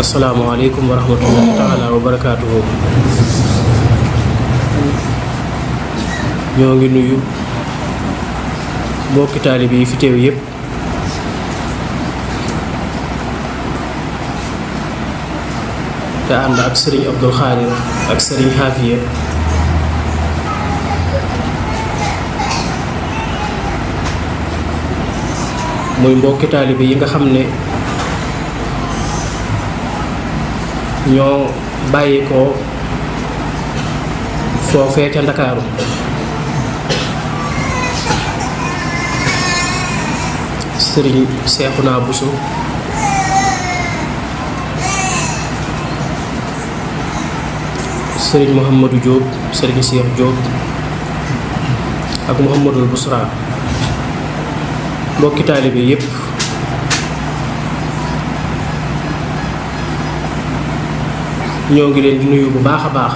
asalaamaaleykum wa rahmatullahi taala wa barakaatuhu. ñoo ngi nuyu mbokki taalibe yi fi teew yépp te ànd ak sëriñ Abdul Xaadir ak sëriñ Xaafiya muy mbokki taalibe yi nga xam ne ñoo bàyyi ko foofee ca Ndakaaru sëriñ Seexuna Buso sëriñ Mouhamadou Diop sëriñ Cheikh Diop ak Mouhamadul Busra mbokki taalibe yépp ñoo ngi leen di nuyu bu baax a baax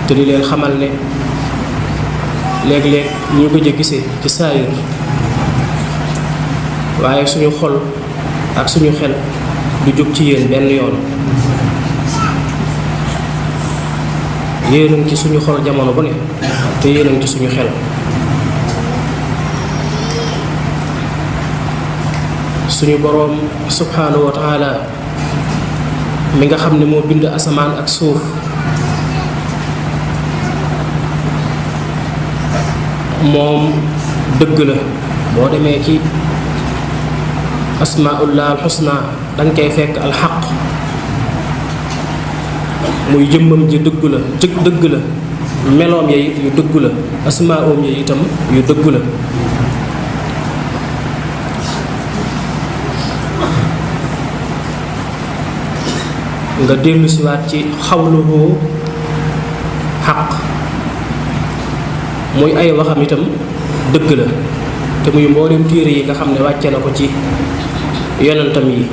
te di leen xamal ne léeg-léeg ñu gëj a gisee ci saayir waaye suñu xol ak suñu xel du jóg ci yéen benn yoon yéen ci suñu xol jamono bu ne te yéen ci suñu xel suñu boroom subhaanahu wa taala mi nga xam ne moo bind asamaan ak suuf moom dëgg la boo demee ci asmaullah alxusna danga koy fekk alxaq muy jëmmam ji dëgg la dëgg la meloom ya it yu dëgg la asmaum ya itam yu dëgg la nga dellu siwaat ci xawluhu xaq muy ay waxam itam dëgg la te muy mboolem téere yi nga xam ne wàcce na ko ci yonentam yi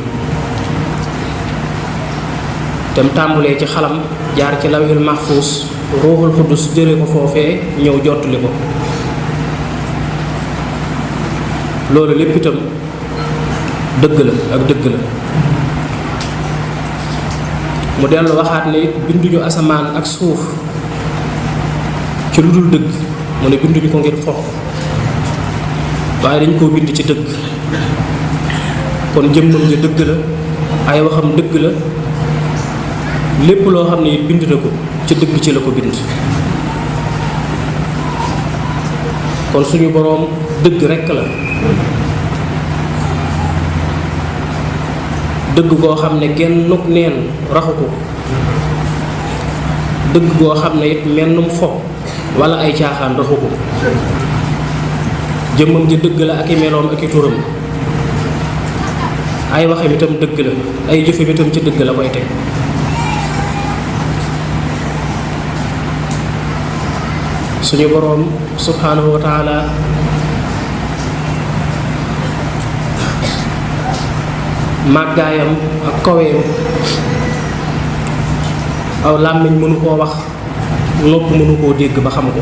tem tàmbulee ci xalam jaar ci lawhul mahfuus ruuxul xuddus jële ko foofee ñëw jottali ko loolu lépp itam dëgg la ak dëgg la mu dellu waxaat ne binduñu asamaan ak suuf ci lu dul dëgg mu ne binduñu ko ngir fo waaye dañ koo bind ci dëgg kon jëmmam ja dëgg la ay waxam dëgg la lépp loo xam ne bind na ko ci dëgg ci la ko bind kon suñu boroom dëgg rekk la dëgg goo xam ne genn nuk neen raxu ko dëgg goo xam ne it mennum fo walla ay caaxaan raxu ko jëmmam ji dëgg la ak i meloom ak i turam ay waxam itam dëgg la ay jëfam itam ci dëgg la koy teg suñu boroom subhaanahu wa taala màggaayam ak kaweem aw làmmiñ mënu koo wax nopp mënu koo dégg ba xam ko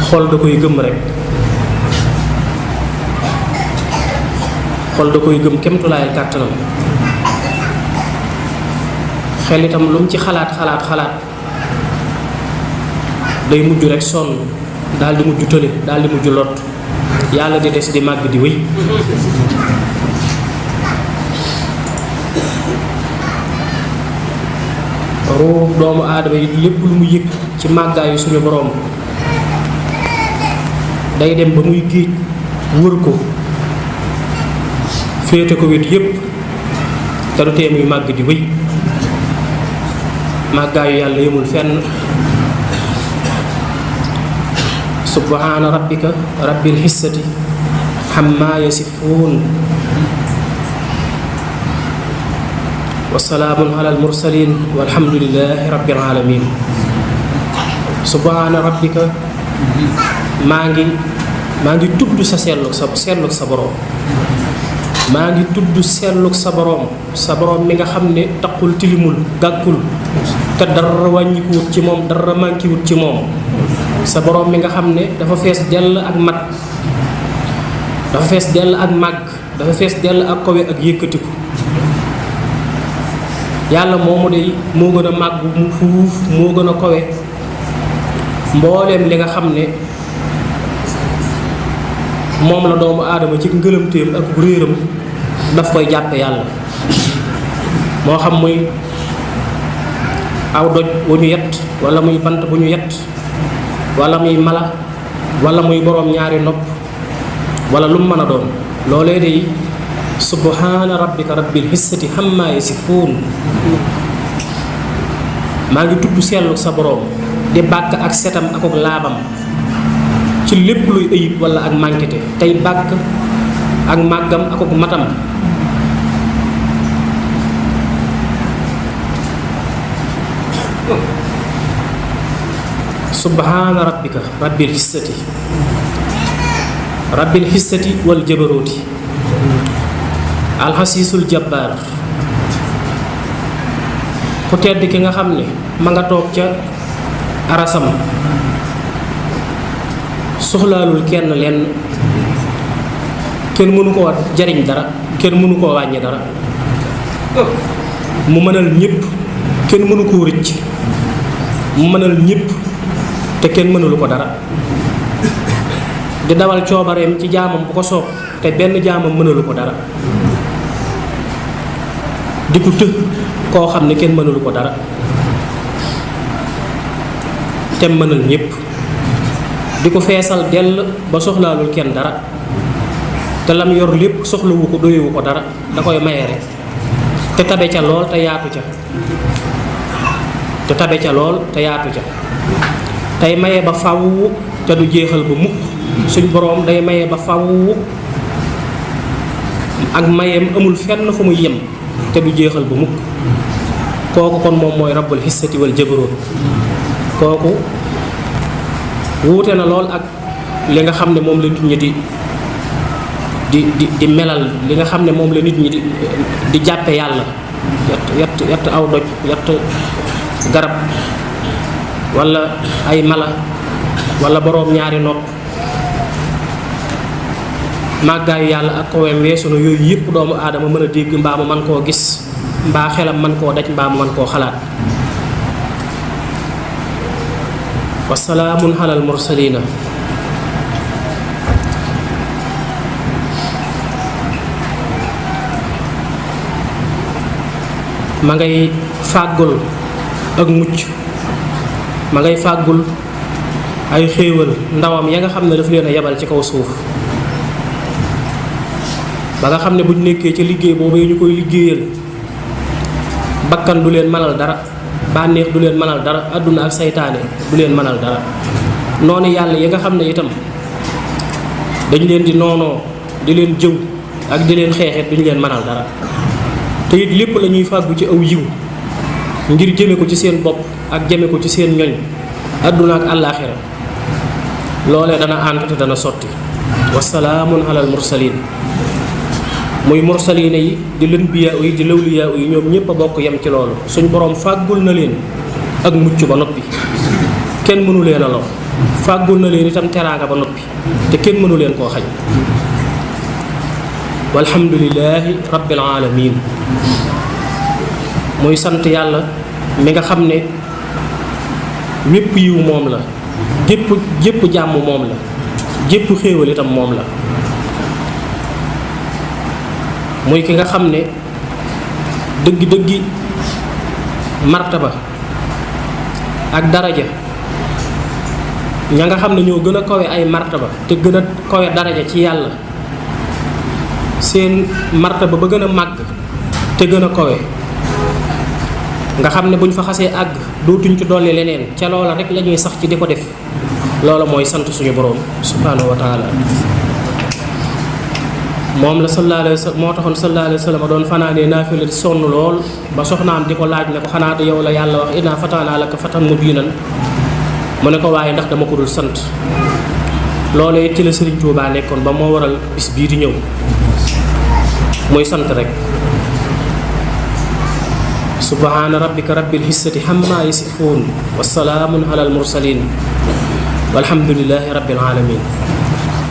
xol da koy gëm rekk xol da koy gëm kemtulaayal kàttanam xel itam lu mu ci xalaat day mujj rekk sonn daal di mujj tële daal di mujj lot yàlla di des di màgg di wéy ruux doomu aadama yi lépp lu mu yëg ci màggaayu suñu boroom day dem ba muy géej wër ko féete ko wet yépp te du tee muy màgg di wéy màggaayu yàlla yemul fenn subhaana rabbika rabbil izzati ammaa yasifuun wa salaamun alal mursaliin walhamdulillaahi rabbil aalamiin subhaana rabbika maa ngi tudd sa selluk sa boroom maa ngi tudd selluk sa boroom mi nga xam ne taqul tilimul gàkkul te dara wàññikuwut ci moom dara mankiwut ci moom sa borom mi nga xam ne dafa fees dell ak mat dafa fees dell ak màgg dafa fees dell ak kowe ak yëkkatiku yàlla moomu de moo gën a màgg mu fuuf moo gën a kowe mbooleem li nga xam ne moom la doomu aadama ci ngëlëmteem ak réeram daf koy jàppe yàlla moo xam muy aw doj wu ñu yett wala muy bant bu ñu yett wala muy mala wala muy boroom ñaari nopp wala lu mu mën a doon loolee de subhaana rabbika rabbil izzati amma yasifuun maa ngi tudd sellu sa boroom di bàkk ak setam ak laabam ci lépp luy ayib wala ak mànkite tey bàkk ak màggam ak matam subhaana rabbika rabbil izzati wal jabarooti alxasiisul jabbaar ku tedd ki nga xam ne ma nga toog ca arasam soxlaalul kenn lenn kenn mënu koo jariñ dara kenn mënu koo wàññi dara mu mënal ñépp kenn mënu koo rëcc mu mënal ñépp te kenn mënulu ko dara di dawal coobareem ci jaamam bu ko soob te benn jaamam mënalu ko dara di ko të koo xam ne kenn mënalu ko dara te mënal ñépp di ko feesal dell ba soxlaalul kenn dara te lam yor lépp soxlawu ko doyewu ko dara da koy maye rek te tabe ca lool te yaatu ca tey maye ba faw te du jeexal ba mukk suñ boroom day maye ba faw ak mayeem amul fenn fu muy yem te du jeexal ba mukk kooku kon moom mooy rabbul izzati wal jabaroot kooku wuute na lool ak li nga xam ne moom la nit ñi di melal li nga xam ne moom la nit ñi di jàppe yàlla yett aw doj yett garab walla ay mala walla boroom ñaari nopp màggaayu yàlla ak koweem weesu na yooyu yëpp doomu aadama mën a dégg mbaa mu man koo gis mbaa xelam man koo daj mbaa mu man koo xalaat wasalaamun alal mursaliina ma ngay fàggul ak mucc ma ngay fàggul ay xéewal ndawam ya nga xam ne daf leen a yebal ci kaw suuf ba nga xam ne buñ nekkee ca liggéey boobu ñu koy liggéeyal bakkan du leen mënal dara bànneex du leen mënal dara àdduna ak saytaane du leen mënal dara noonu yàlla yi nga xam ne itam dañ leen di noonoo di leen jëw ak di leen xeexet duñ leen mënal dara te it lépp la ñuy fàggu ci aw yiw ngir jëme ko ci seen bopp ak jëme ko ci seen ñoñ àdduna ak àllaaxira loolee dana ànd te dana sotti wasalaamun alal mursaliin muy mursaliina yi di lanbiyaa yi di lawliyaa yi ñoom ñépp a bokk yem ci loolu suñ boroom fàggul na leen ak mucc ba noppi kenn mënu leen a lor fàggul na leen itam teraanga ba noppi te kenn mënu leen koo xañ walhamdulillaahi rabbil aalamiin muy sant yàlla mi nga xam ne wépp yiw moom la jépp jàmm moom la jépp xéewal itam moom la muy ki nga xam ne dëggi martaba ak daraja ña nga xam ne ñoo gën a kawe ay martaba te gën a kawe daraja ci yàlla seen martaba ba gën a màgg te gën a kawe nga xam ne buñ fa xasee àgg dootuñ ci dolli leneen ca loola rek la ñuy sax ci di ko def loola mooy sant suñu boroom subhaanahu wa taala moom la sallallahu alayhi wa sallam moo taxoon sallallahu alayhi wa sallam doon fanaanee naafila di sonn lool ba soxnaam di ko laaj ne ko xanaa du yow la yàlla wax innaa fatahnaa laka fatan mubiinan mu ne ko waaye ndax dama ko dul sant loolee ci la Sëriñ Tuubaa nekkoon ba moo waral bis bii di ñëw muy sant rek subhaana rabbika rabbil izzati hamma yasifuun wa salaamun alal mursaliin walhamdulillahi rabbil aalamiin